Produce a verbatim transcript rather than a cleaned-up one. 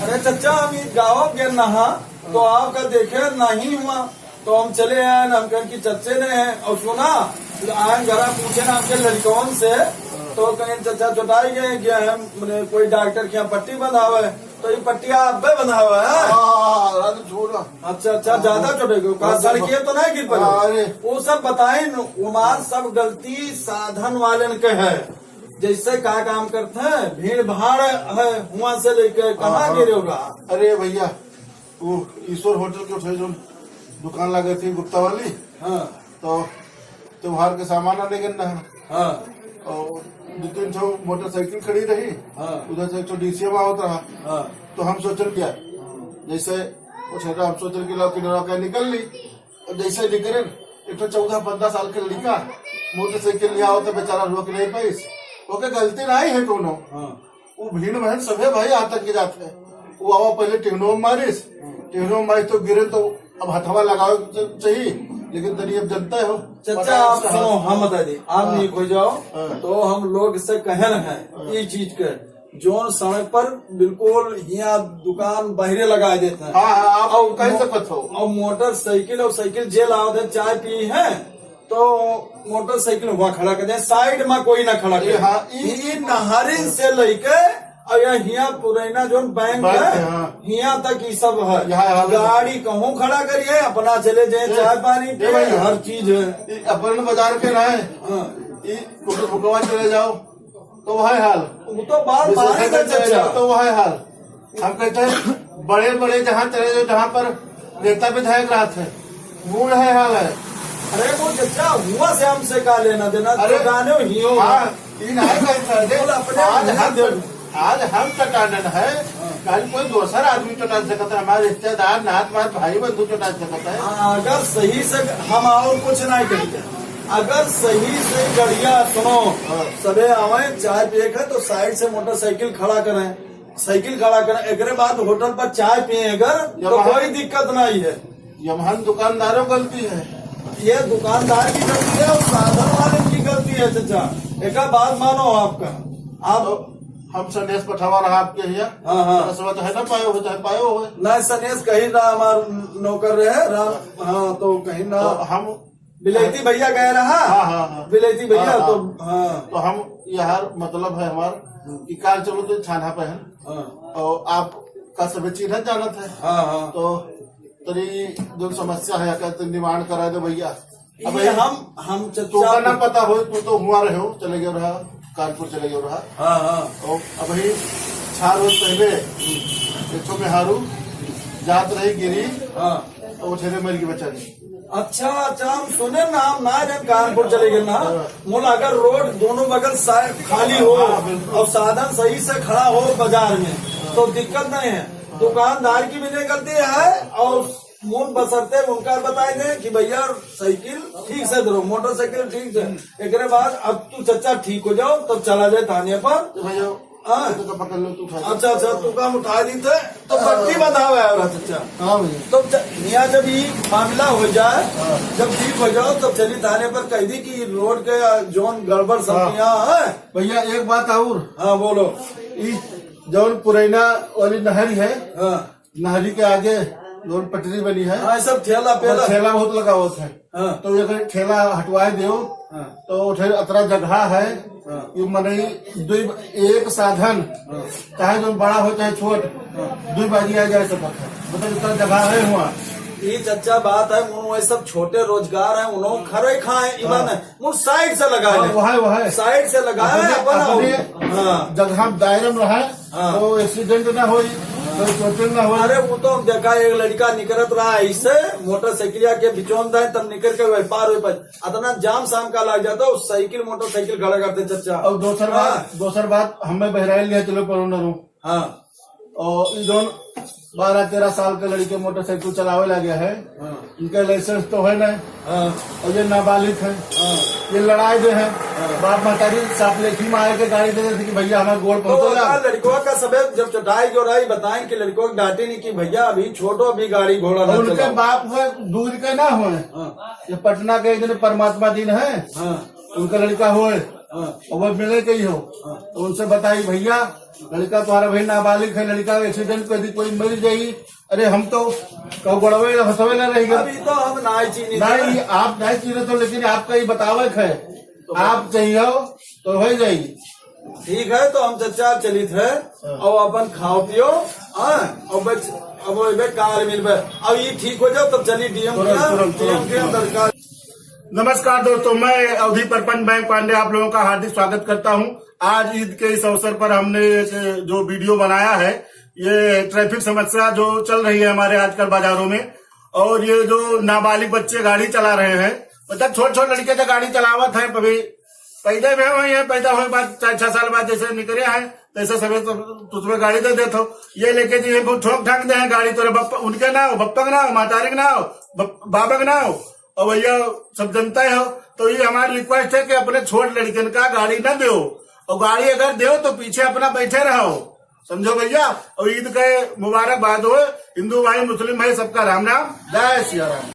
अरे चच्चा, हम ई गाँव के नहा, तो आपका देखे नहीं हुआ, तो हम चले आए ना, हम कहें कि चच्चे ने है, और सुना, फिर आए घरा पूछे ना आपके लड़कवन से, तो कहें चच्चा चोटाई गए, गए हैं, मने कोई डॉक्टर के यहाँ पट्टी बंधावे, तो ये पट्टिया अब्बे बंधावे है। हाँ, राजू छोड़ ना। अच्छा, अच्छा, ज्यादा चोटे को, का हाँ, सड़किए तो नहीं गिर पड़े? हाँ, अरे। वो सब बताए न, वो मार सब गलती साधन वालन के है। जैसे का काम करते हैं, भीड़ भाड़ है, हुआ से लेके कहाँ हाँ, हाँ। गिरे रहा? अरे भैया, वो ईश्वर होटल के उठे जो दुकान लगे थी गुप्ता वाली, हाँ। तो त्योहार के सामान आने के ना। हाँ। और दो तीन ठो मोटरसाइकिल खड़ी रही, हाँ। उधर से एक ठो डीसीएम आवत रहा। हाँ। तो हम सोचल क्या, जैसे वो छोटा हम सोचल कि लड़की डरा के निकल ली, और जैसे निकले, एक ठो चौदह पन्द्रह साल के लड़का मोटरसाइकिल ले आओ तो बेचारा रोक नहीं पाइस। ओके गलती नहीं है कोनो। हाँ। वो भीड़ में सभे भाई आतंक के जाते हैं। वो आवा पहले टिहनो में मारिस, टिहनो में मारिस तो गिरे तो अब हथवा लगावे के चाहिए, लेकिन तनी अब जनता हो। चच्चा, पता है आप उसका सुनो, हाथ। हम बता दी, आप हाँ। नीक हो जाओ, हाँ। तो हम लोग से कहन है हाँ। ये चीज के, जोन सड़क पर बिल्कुल हिया दुकान बाहरे लगा देते हैं। हाँ, हाँ, आप और कह मो-, सकत हो। और मोटरसाइकिल और साइकिल जे लावत है, चाय पी है, तो मोटरसाइकिल हुआ खड़ा कर दे, साइड में कोई ना खड़ा करे। हाँ, ई, ई नहरिन से लेके और यहाँ हिया पुरैना जोन बैंक बैंक है, है, हाँ। हिया तक ई सब है। यहाँ हाल है। गाड़ी कहूँ खड़ा करिए, अपना चले जाए, ए, चाय पानी ए पिए, भैया। हर चीज है। ई अपन बाजार के ना है। हाँ। ई फुकवा चले जाओ, तो वह हाल। वो तो बात जैसे मारे चले जाओ, चच्चा। तो वह हाल। हम कहते हैं, बड़े बड़े जहाँ चले जाओ, जहाँ पर नेता विधायक रहते हैं, मूड है हाल है। अरे वो चच्चा, हुआ से हमसे का लेना देना, अरे, तो गाने ही हो। हाँ, ई नहीं कहता है, बोल अपने आज मुंह हम, से। आज हम चटानन है, हाँ। कल कोई दूसर आदमी चटा सकता है, हमारे रिश्तेदार, नात, हमारे भाई बंधु चटा सकता है। हाँ, अगर सही से हम और कुछ नहीं कहते, अगर सही से गड़िया सुनो, हाँ। सबे आवे, चाय पिए के, तो साइड से मोटरसाइकिल खड़ा करें, साइकिल खड़ा करें, एकरे बाद होटल पर चाय पिए अगर, तो यमहन कोई दिक्कत नहीं है। यमहन दुकानदारों गलती है। ये दुकानदार की गलती है और साधन वाले की गलती है, चच्चा। एका बात मानो आपका। आप तो हम संदेश पठावा रहा आपके हिया। हाँ, हाँ। रसवा तो है ना, पायो हो चाहे पायो हो। ना, संदेश कहीं ना, हमार नौकर रहे, राम, हाँ, तो कहीं ना। तो हम बिलैती भैया गए रहा। हाँ, हाँ, हाँ। बिलैती भैया हाँ, तो, हाँ। हाँ। तो हम, यार, मतलब है हमार कि काल चलो तो थाना पे है। हाँ। और आपका सब चीन्हत जानत है। हाँ, हाँ। तो तरी जो समस्या है, अगर तो निवारण करा दे भैया। अब ये ये हम, हम चर्चा तोका ना पता हो, तू तो हुआ रहे हो, चले गए रहा, कानपुर चले गए रहा। हाँ, हाँ। और अबही चार रोज पहले एक ठो मेहारू जात रही गिरी, हाँ। और ठेले मर गई बेचारी। अच्छा, अच्छा, हम सुने ना, हम ना जब कानपुर चले गए ना, हाँ। मोला अगर रोड दोनों बगल साइड खाली हो हाँ, बिल्कुल। और साधन सही से खड़ा हो बाजार में, हाँ। तो दिक्कत नहीं है। हाँ। दुकानदार की भी नहीं गलती है और मूल बसरते उनका बताए दें कि भैया साइकिल ठीक से धरो, मोटरसाइकिल ठीक से। एकरे बाद अब तू चच्चा ठीक हो जाओ, तब चला जाए थाने पर। तो भैया, हाँ। तो पकड़ लो, तू उठा दे। अच्छा, अच्छा, तू काम उठा दी थे, तो हाँ। पट्टी बंधावे आ रहा चच्चा। हाँ भैया। तो च-, यहाँ जब ये मामला हो जाए, हाँ। जब ठीक हो जाओ, तब चली थाने पर कह दी कि रोड के जोन गड़बड़ सब हाँ। यहाँ है। भैया, एक बात और। हाँ, बोलो। ई जौन पुरैना वाली नहरी है, हाँ। नहरी के आगे जौन पटरी बनी है, हाँ, सब ठेला और पेला। ठेला बहुत लगा हुआ है। हाँ। तो ये अगर ठेला हटवाए दो, हाँ। तो उठे अतरा जगह है हाँ। कि मनई दुई, एक साधन, हाँ। चाहे जो बड़ा हो चाहे छोट, हाँ। दुई बाजी आ जाए सकत है, मतलब इतना जगह है हुआ। ये चच्चा बात है, उन वही सब छोटे रोजगार है, उन्होंने खरे खाए, ईमान हाँ। है, वो साइड से लगा हाँ, ले। वह है, वह है। साइड से लगा अपने, ले, अपन अपने हाँ। जगह दायरे में रहे, हाँ। तो एक्सीडेंट ना होई, हाँ। कोई चोटिल ना होई। अरे, वो तो हम देखा, एक लड़का निकलत रहा ऐसे, मोटरसाइकिलिया के बिचौन दाए, तब निकल के व्यापार हुई पर इतना जाम शाम का लग जाता, वो साइकिल, मोटरसाइकिल खड़ा करते, चच्चा। और दोसर बात, हाँ। दोसर बात, हमें बहराइल लिया चलो, परोनर हूँ। हाँ। और ई जौन बारह तेरह साल के लड़के मोटरसाइकिल चलावे लगे है, हाँ। इनका लाइसेंस तो है ना, हाँ। और ये नाबालिग है, हाँ। ये लड़ाई दे है, हाँ। बाप महतारी साफ लेखी में आए के गाड़ी दे देते कि भैया हमारे गोड़ तो पहुंचो जा। ओकर लड़कवा का सबे जब चटाई जोड़ाई बताएं कि लड़कवा के डांटे नहीं कि भैया अभी छोटो अभी गाड़ी घोड़ा ना उनके चलाओ। बाप है दूर के ना होए, हाँ। ये पटना के एक दिन परमात्मा दिन है, हाँ। उनका लड़का होए, हाँ। और वो मिले के ही हो, हाँ। तो उनसे बताई भैया लड़का तुम्हारा भाई नाबालिग है, लड़का एक्सीडेंट कर दी, कोई मर जाई। अरे हम तो कब गड़वे हंसवे ना रही गए। अभी तो हम नाई चीनी नहीं, आप नाई चीने तो, लेकिन आपका ये बतावे है, आप चाहिए तो हो जाई। ठीक है, तो हम चच्चा चलित है, हाँ। और अपन खाओ पियो, हाँ, और बच, अब एबे कार मिलबे, अब ये ठीक हो जाओ, तब चली डीएम तुरंत, के, तुरंत, डीएम तुरंत, के तुरंत। दरकार। नमस्कार दोस्तों, मैं अवधी प्रपंच बैंक पांडे आप लोगों का हार्दिक स्वागत करता हूं। आज ईद के इस अवसर पर हमने एक जो वीडियो बनाया है, ये ट्रैफिक समस्या जो चल रही है हमारे आजकल बाजारों में, और ये जो नाबालिग बच्चे गाड़ी चला रहे हैं, मतलब छोट छोट लड़के जो गाड़ी चलावत हैं, कभी पैदा भी हुए हैं, पैदा होए बाद चार छह साल बाद जैसे निकले हैं, तैसे सभी तो तुझमें गाड़ी दे देत हो। ये लेके जी हमको ठोक ठाक दे हैं गाड़ी, तोरे बप्पा उनके ना हो, बप्पा के ना हो, महतारी के ना हो, बप-, बाबा के ना हो, और भैया सब जनता ही हो। तो ये हमारी रिक्वेस्ट है कि अपने छोट लड़कन का गाड़ी ना दो, और गाड़ी अगर दो तो पीछे अपना बैठे रहो, समझो भैया। और ईद के मुबारकबाद हो, हिंदू भाई, मुस्लिम भाई, सबका राम राम, जय सिया राम।